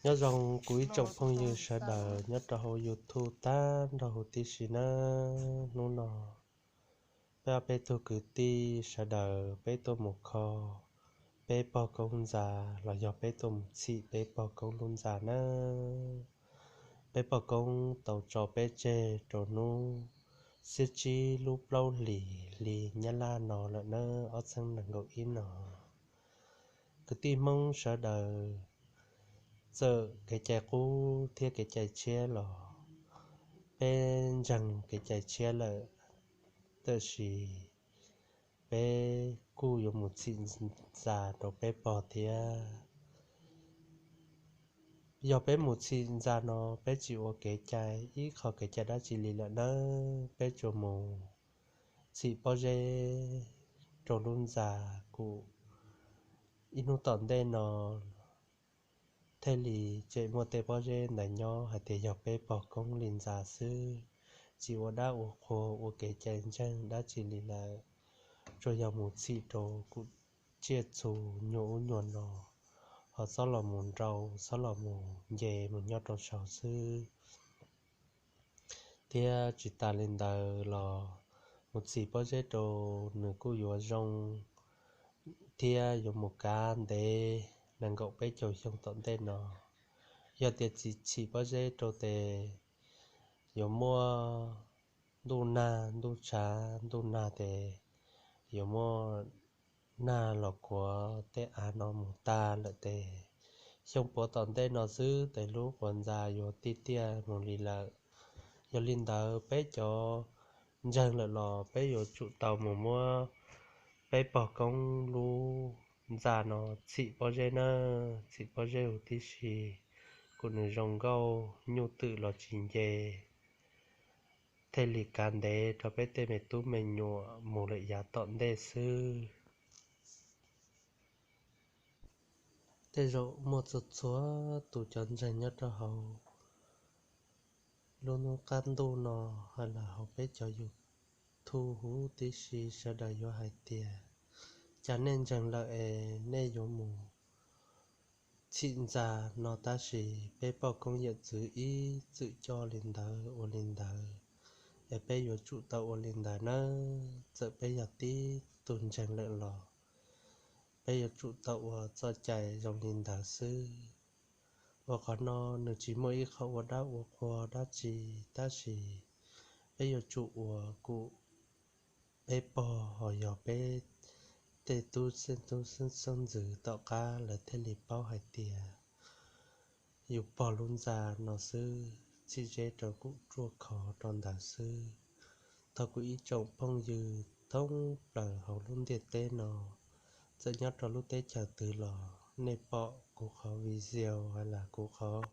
Nyob zoo kuv ib tsoom phooj ywg sawv daws nyob rau hauv YouTube tag nrho huv tib si nawb. Hnub no peb ob peb tug kwv tij sawv daws peb tuaj mus kho peb pog koob ntxa los yog peb tuaj mus txhim peb pog koob lub ntxa nawb. Peb pog koob tau tso peb tseg rau hnub xiab tsib lub plaub hlis hli Nyab Laj no lawm nawb, ob txhiab nees nkaum ib no. Kwv tij Hmoob sawv daws, txawm kev cai qub thiab kev cai tshiab los peb ntseeg kev cai tshiab lawm, tab sis peb kuj yuav mus txhim ntxa rau peb pog thiab. Yog peb mus txhim ntxa no peb tsis ua kev cai ib qho kev cai dab tsi li lawm nawb, peb tsuas mus txhim pob zeb rau lub ntxa kuj ib hnub tom ntej no thiaj li tseem muaj tej pob zeb ntawd nyob hais tias yog peb pog koob li ntxa xwb, tsis ua dab ua qhua ua kev cai ntseeg dab tsi li lawm, tsuas yog mus txhim rau kuj tsiaj txhu nyuag ub nyuag no, ho txhob los mus nrau, txhob los mus nce mus nyob rau saud xwb. Thiab tsis tas li ntawd los mus txhim pob zeb rau nws kuj yuav zoo thiab yuav mus kav ntev nees nkaum peb caug xyoo tom ntej no. Yog tias tsis txhim pob zeb rau tes yuav muaj ntuj nag ntuj tshav, ntuj nag tes yuav muaj nag los kuav tej av no mus tag lawm tes xyoo puav tom ntej no xwb tes lub quas ntxa yuav tiaj tiaj mus li lawm. Yog li ntawd peb cov ntseeg lawm los peb yuav tsum tau mus muab peb pog koob lub ntxa no txhim pob zeb nawb, txhim pob zeb huv tib si, kom nws zoo nkauj nyuj twm los tsis nce, thiaj li kav ntev rau peb tej me tub me nyuam mus lawm yav tom ntej xwb. Tej zaum muaj txhua txhua tus cov ntseeg nyob rau hauv lub hnub qab ntuj no hos los hauv peb cov YouTube huv tib si sawv daws yuav hais tias, cas nej ntseeg lawm es nej yuav mus txhim ntxa no tab sis peb pog koob yawm txwv ib txwm coj li ntawd ua li ntawd, es peb yuav tsum tau ua li ntawd nawb. Txawm peb yog tib tug ntseeg lawm los peb yuav tsum tau ua txoj cai zoo li ntawd xwb. Uas qhov no nws tsis muaj ib qho ua dab ua qhua dab tsi, tab sis peb yuav tsum ua kom peb pog hos yog peb tej tub xeeb tub xeeb ntxwv tom qab lawv thiaj li paub hais tias yus pog lub ntxa no xwb, txhim zeb rau kuj ruaj khov rau ntawd xwb. Thov kuv ib tsoom phooj ywg thoob plaws hauv lub ntiaj teb no, txawm nyob rau lub teb chaws twg los nej pom kuv qhov video hos los kuv qhov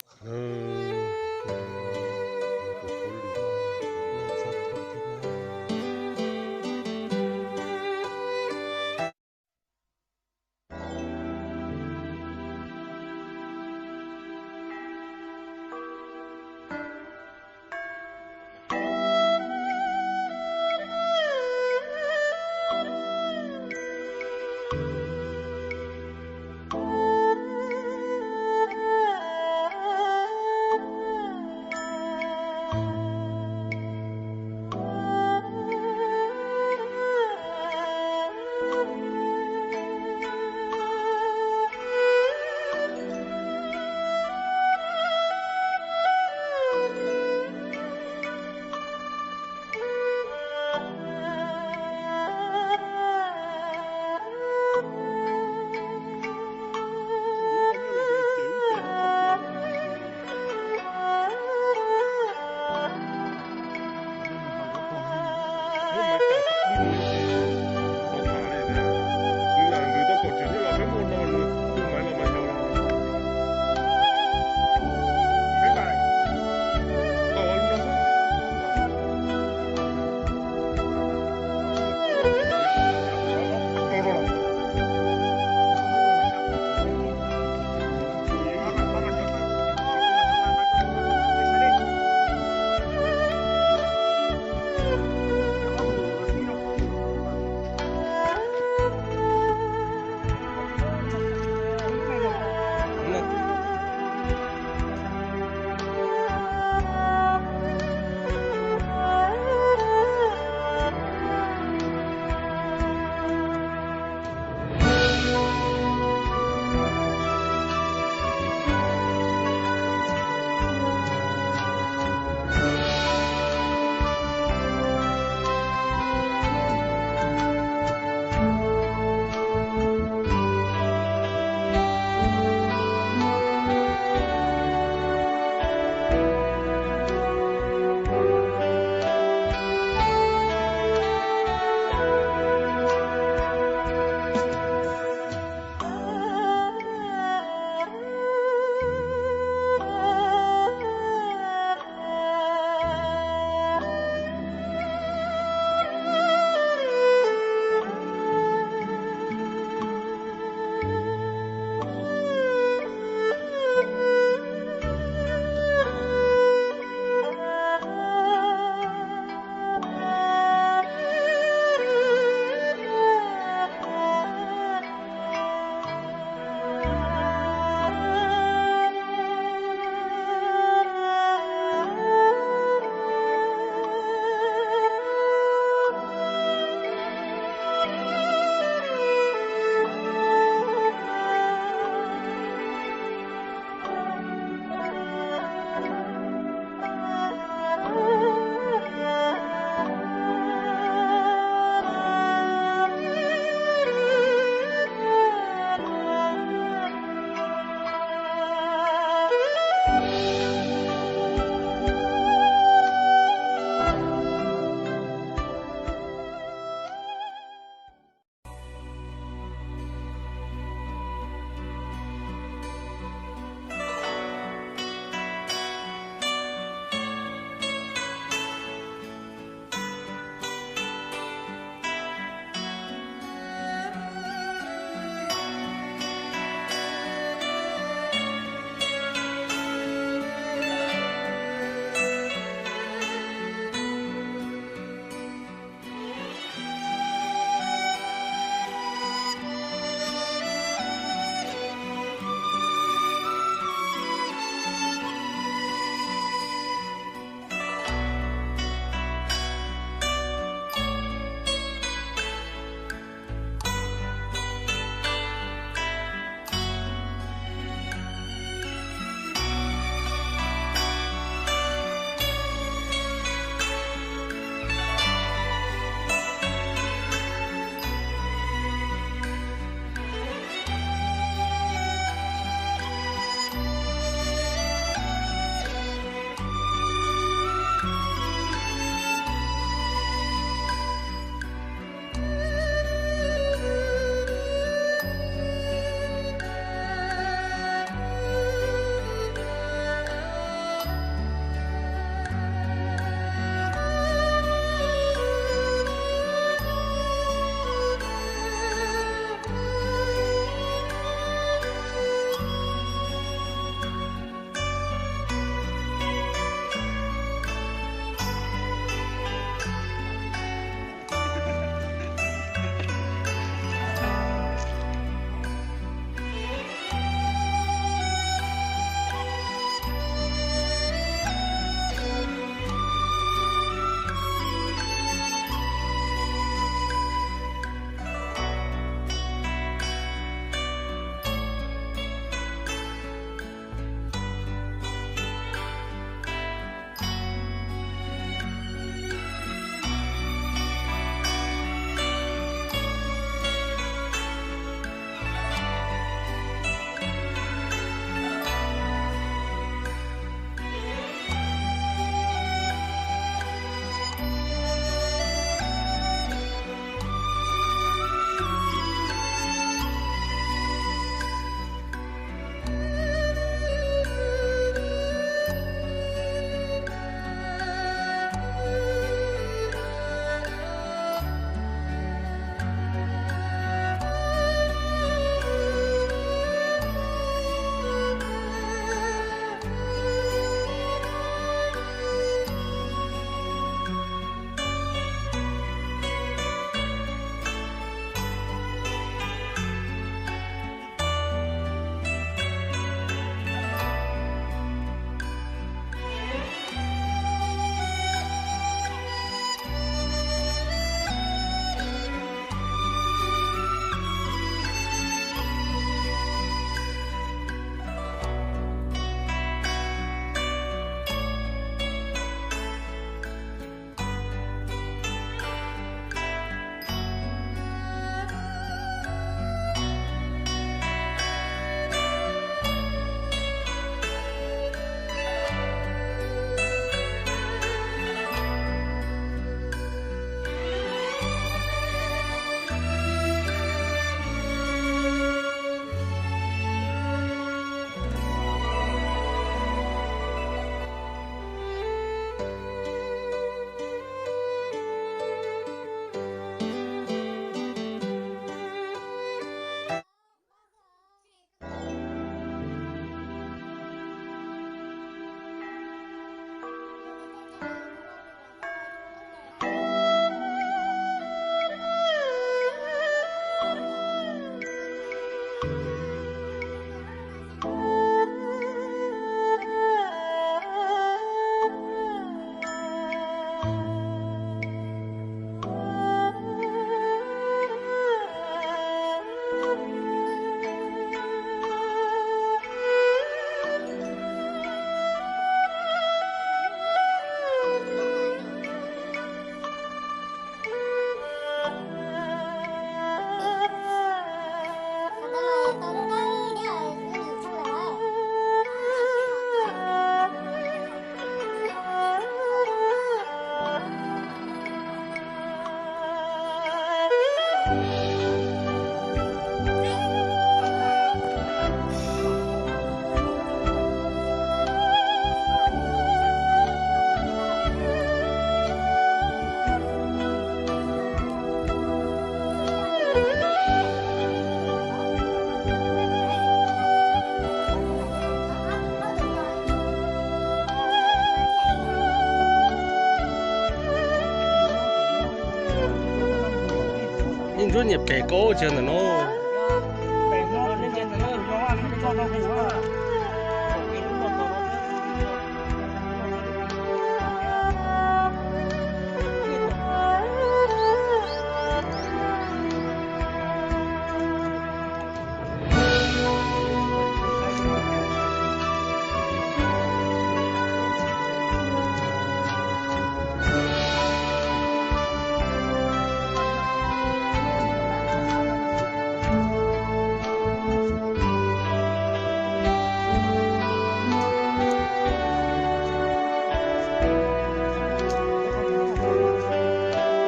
Pem koj tsis ntawm no.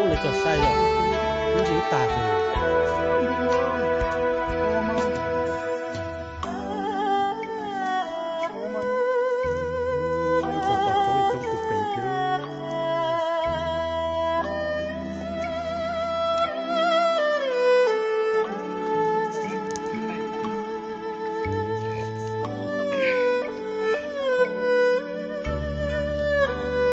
Ub, lawv cog saib yom, ib ntsis ib tag ces